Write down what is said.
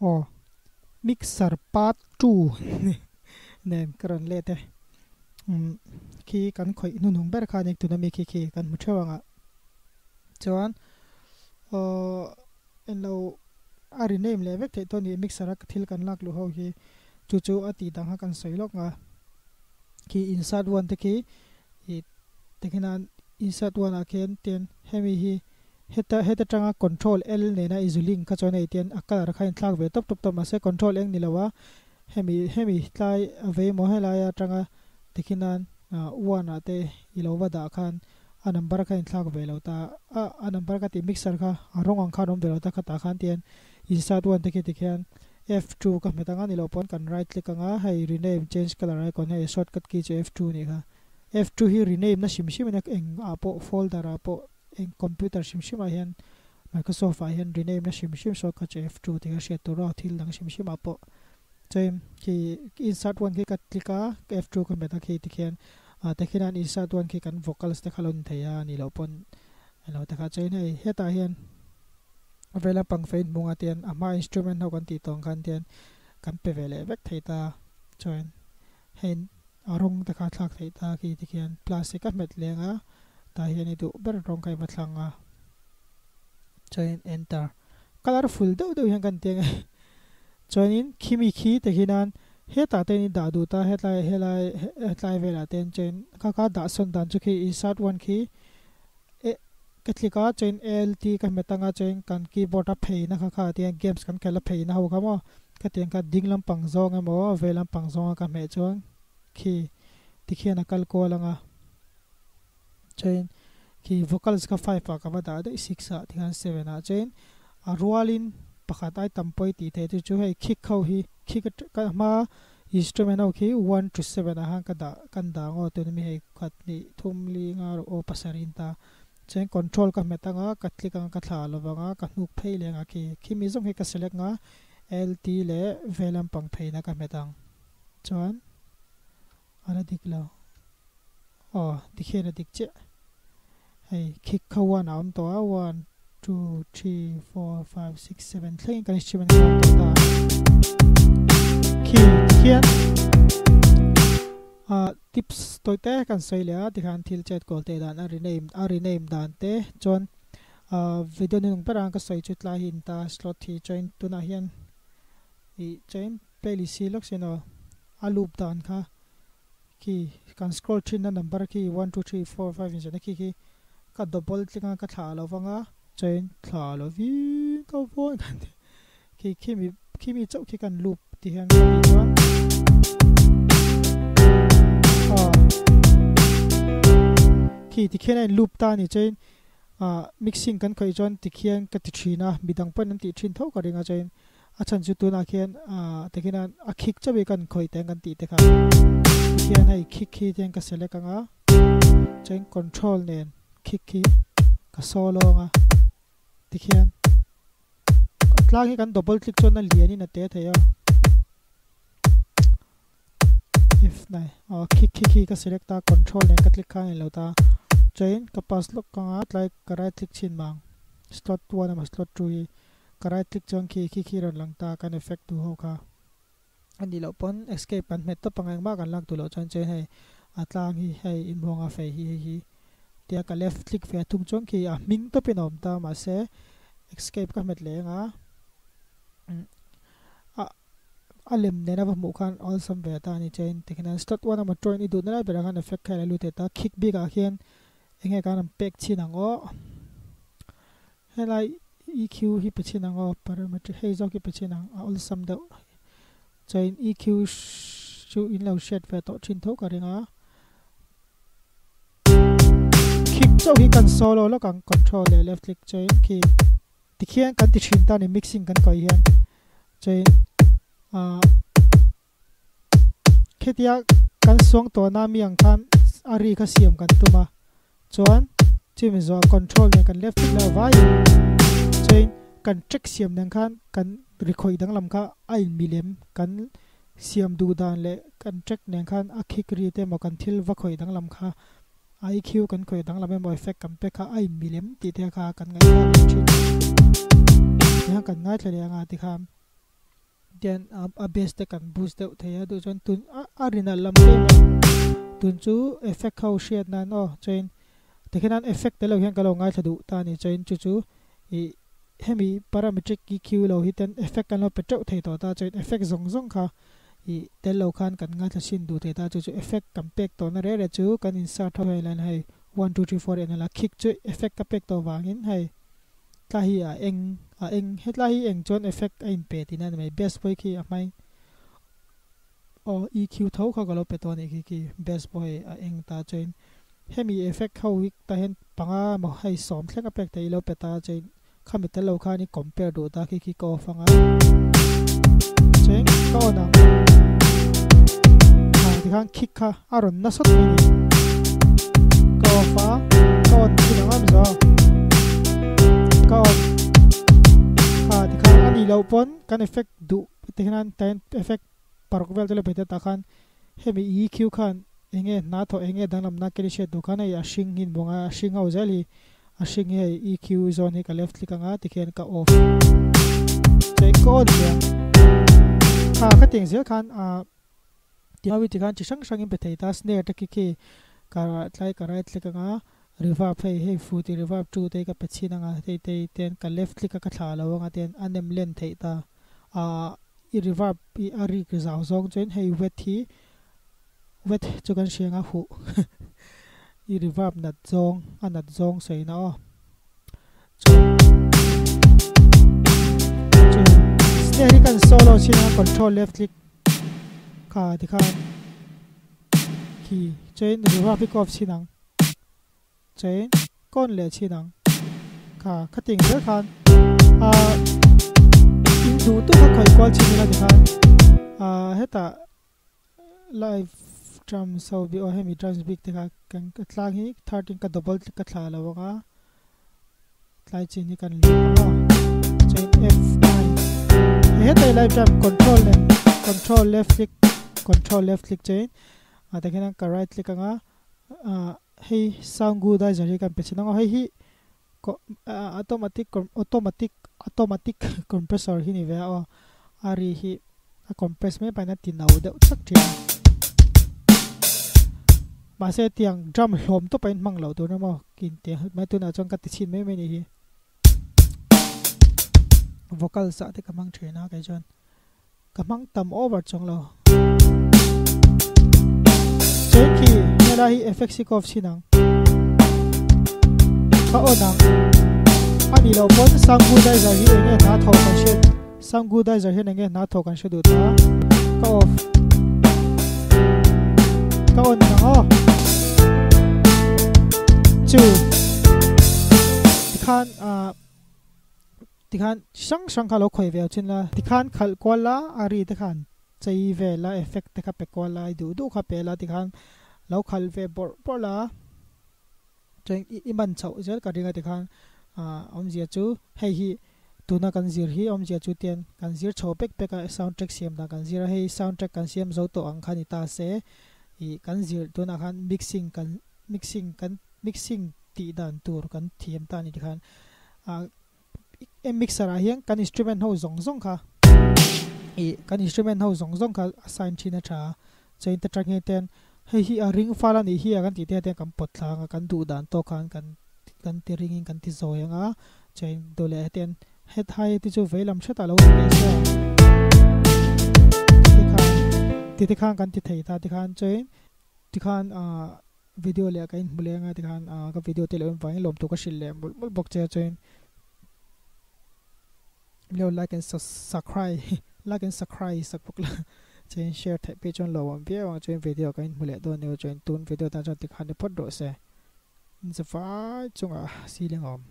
Aw mixer part 2 nen ka rawn let e. Umm khi kan khawih hnuhnung ber kha nia tuna mi khi khi kan hmu theuh ang ah chuan aw englo a rename leh vek theih tawh a ni mixer a thil kan lak luh ho hi chu chu a tih dang kha kan sawi lawk ang a khi insert one te khi ih tikhian insert one ah khian tian hemi hi. Heta heta tanga control L nena i zu link kha chuan hei tian a colour kha a inthlak ve tawp tawp tawp mahse control eng ni lo a hemi hemi tlai a vei maw helai atanga tikhin nan one ah te i lo va dah khan a number kha a inthlak ve lo ta a a number ka tih mixer kha a rawng ang khan a awm ve lo ta khatah khan tian insert one te khi tikhian F2 ka hmet anga ni loh pawn kan right click anga hei rename change colour icon hei shortcut key chu F2 nih kha F2 hi rename na hrim hrim a nia eng ah pawh folder ah pawh Eng computer hrim hrim ah hian Microsoft ah hian rename na hrim hrim shortcut chu F2 tih kha hriat tur a, thil dang hrim hrim ah pawh chuan khi insert one khi ka click a, F2 ka hmet a khi tikhian ah tikhian insert one khi kan vocals te kha lo ni thei a nih loh pawn eng lo te kha chuan hei hetah hian vela pang fein hmung ah tian a hma instrument ho kan tih tawng khan tian kan pe ve leh vek thei ta chuan hei a rawng te kha thlak theih ta khi tikhian plastic a hmet leng a tah hian i duh ber rawng kha i va thlang a chuanin enter colourful deuh deuh hian kan ti ang e chuanin khimi khi te khian hetah te in dah duh ta hetlai helai hetlai velah te chuan kha kha dah sawn dan chu khi insert one khi eh ka click a chuan alt ka hmet anga chuan kan keyboard a phei na kha kha tiang games kan khelh a phei na ho kha maw khatiang kha ding lampang zawng emaw vei lampang zawnga ka hmeh chuan khi tikhian a kal kual anga chuan khi vocals kha 5 ah ka va dah daih 6 ah tikhan 7 ah chuan a rualin pakhat ai tam pawi tih theih te chu hei khik ho hi khik ka hma instrument ho khi 1 to 7 ah khan ka dah kan dah ang aw tuna mi hei khat hnih thum li nga rawh aw pasarih in ta chuan control ka hmet anga ka click anga ka thla lo vang a ka hnuk phei leh anga khi khi mi zawng hi ka select anga lt leh ve lampang pheina ka hmet ang chuan a la dik lo aw tikhian a dik chiah hei khik kha 1 a awm tawh a 1 2 3 4 5 6 7 thlengin kan instrument kha a awm tawh ta khi tikhian ah tips tawi te kan sawi leh a tikhan thil chet kawl te dan a rename a rename dan te chuan ah video ni nung berah ka sawi chu tlai hi in ta slot hi chuan tunah hian ih chuan playlist hi lawk sin aw a loop dan kha khi kan scroll thin na number khi 1 2 3 4 5 inzawhna khi khi ka double click anga ka thlah lo vang a chain thlah lovin ka vawn kan ti khi khimi khimi chauh khi kan loop ti hian ka tih chuan aw khi tikhian a in loop ta a ni chain ah mixing kan khawih chuan tikhian ka ti thin a midang pawhin an tih thin tho ka ring a chain A chhan chu tunah khian aah tikhian a khik chauh hi kan khawih teng kan tih te kha tikhian hei khik khi tiang ka select ang a chuan control nen khik khi ka solo ang a tikhian a tlang hi kan double click chuan a lian in a te thei a F9 aw khik khi khi ka select a control nen ka click khan a inlo ta chuan ka pass lawk ang a tlai ka right click chhin mang slot 1 emaw slot 2 hi Ka right click chuan khi khi khi rawn lang ta kan effect duh ho kha a nih loh pawn escape kan hmet tawp ang engmah kan lak duh loh chuan chuan hei a tlang hi hei inhmuang a fei hi hei hi tia ka left click ve thung chuan khi a hming tawpin a awm ta mahse escape ka hmet leh anga a a lem nena va hmuh khan awlsam ve ta a ni chuan tikhian slot 1 emaw join i duhna lai berah khan effect kha ilo lut thei ta khik bikah khian enge kan rawn pek chhin ang aw. Helai EQ hi pe chhin ang aw, parametric hei zawk hi pe chhin ang, a awlsam deuh. Chuan EQ chu in lo hriat ve tawh thin tho ka ring a. Khik chauh hi kan solo lawk ang, control leh left click chuan khi tikhian kan ti thin ta ni mixing kan kawih hian chuan ah Khitia kan suang tawhna mi ang khan a ri kha siam kan tum a, chuan chumi zawh control nen kan left click leh vaiin chuan kan track siam nen khan kan ri khawih danglam kha a inmilem kan siam duh dan leh kan track nen khan a khik ri te emaw kan thil va khawih danglam kha IQ kan khawih danglam emaw effect kan pek kha a inmilem tih te kha kan ngaihtuah leh thin. Tihian kan ngaithla leh anga tikhan. Tian a bass te kan boost deuh thei a duh chuan tun a rinalh lam em a tun chu effect ho hriat nan aw chuan tikhian an effect tel lo hian ka lo ngaithla duh ta a ni chuan chu chu ih hemi parametric EQ lo hi ten effect an lo pe teuh thei tawh ta chuan effect zawng zawng kha ih tel lo khan kan ngaithla chhin duh thei ta chu chu effect kan pek tawh na reh reh chu kan insert ho hei lan hei one two three four en a la khik chu effect ka pek tawh vangin hei Tla hi a eng a eng hetlai hi eng chuan effect a inpe tihna a ni mai bass pawh hi khi a hmai aw EQ tho kha ka lo pe tawh a nih khi khi bass pawh hei a eng ta chuan hemi effect ho hi tah hian panga emaw hei sawm thleng a pek theih i lo pe ta chuan khami tel lo khan i compare duh ta khi khi ka off anga chuan ka on ang ah tikhan khik kha a rawn na sawt mai a ni. Ka off a, ka on thin ang a mizo. Ka on kha tikhan a nih loh pawn kan effect duh te hian tan effect paruk vel te lo bei ta tah khan hemi EQ khan enge hna thawh enge danglamna ken i hriat duh khan hei a hring hi inbuang a, a hring ho zel hi a hring hi hei EQ zawn hi ka left click anga tikhian ka off chuan ka on leh ang kha ka tih ang zel khan ah. Tiawi tikhan chi hrang hrangin pe thei ta, snare te khi khi ka tlai ka right click anga reverb hei hei fu tih reverb two te hi ka pe chhin anga hei te hi ten ka left click a ka thlah lo anga ten a nem len theih ta ah i reverb i a rik zau zawng chuan hei wet hi wet chu kan hria anga huh i reverb nat zawng a nat zawng sawi na aw chuan chu snare hi kan solo chhin anga control left click Kha tikhan khi chain reverb hi ka off chhin ang chain ka on leh chhin ang kha khating zel khan ah in duh tuk a khawih kual chhin ila tikhan ah hetah live drums ho bi aw hemi drums bik te kha kan tlang hi 13 ka double click ka thlah lo ang a. Tlai chin hi kan lut ang a, chain F9 hei hetai live drum control nen control left click control left click chain ah tah khian ka right click anga ah hei sound goodizer hi kan pe chhin ang a hei hi automatic automatic automatic compressor hi ni ve a aw a ri hi a compress mai pahin a ti no deuh chak thin a mahse tiang drum hlawm tawp a inhmang loh tur emaw kin tih mai tunah chuan ka ti chhin mai mai ni hi vocals ah te ka hmang thin a kei chuan ka hmang tam over chuang lo chuan khi helai hi effects hi ka off chhin ang ka on ang a nih loh pawn sound goodizer hi eng nge hna thawh kan hriat sound goodizer hian eng nge hna thawh kan hre duh ta ka off ka on ang aw chu tikhan ah Tikhan chi hrang hrang kha lo khawih ve chin la. Tikhan khalh kual la, a ri te khan chei ve la, effect te kha pe kual la, i duh duh kha pe la tikhan lo khalh ve bawrh bawrh la. Chuan i man chhoh zel ka ring a tikhan awmzia chu hei hi tuna kan zir hi awmzia chu tian kan zir chho pek pek a sound track siam dan kan zir a, hei sound track kan siam zo tawh ang kha ni ta se ih kan zir tunah khan mixing kan mixing kan mixing tih dan tur kan thiam ta a ni tikhan ah mixer ah hian kan instrument ho zawng zawng kha ih kan instrument ho zawng zawng kha a sign thin a tha a chain te tang hian ten hei hi a ring fal a nih hi a kan tih te hian kan pawt thla ang a kan duh dan tawk khan kan kan ti ring in kan ti zawi ang a chain duh leh hetiang hetlai te chu vei lam hretah lo ni leh se a tikhan tikhan kan ti thei ta tikhan chain tikhan ah. Video leh ka inhmu leng a tikhan ah ka video te lo en vangin lawmtu ka hrilh leh mawlh mawlh bawk che a chuan lo like and subscribe like and subscribe sak bawk la chuan share theih phei chuan lo awm viau ang chuan video ka inhmu leh dawn nia chuan tun video tan chuan tikhan ni phawt rawh se in zavai chungah ceiling a awm.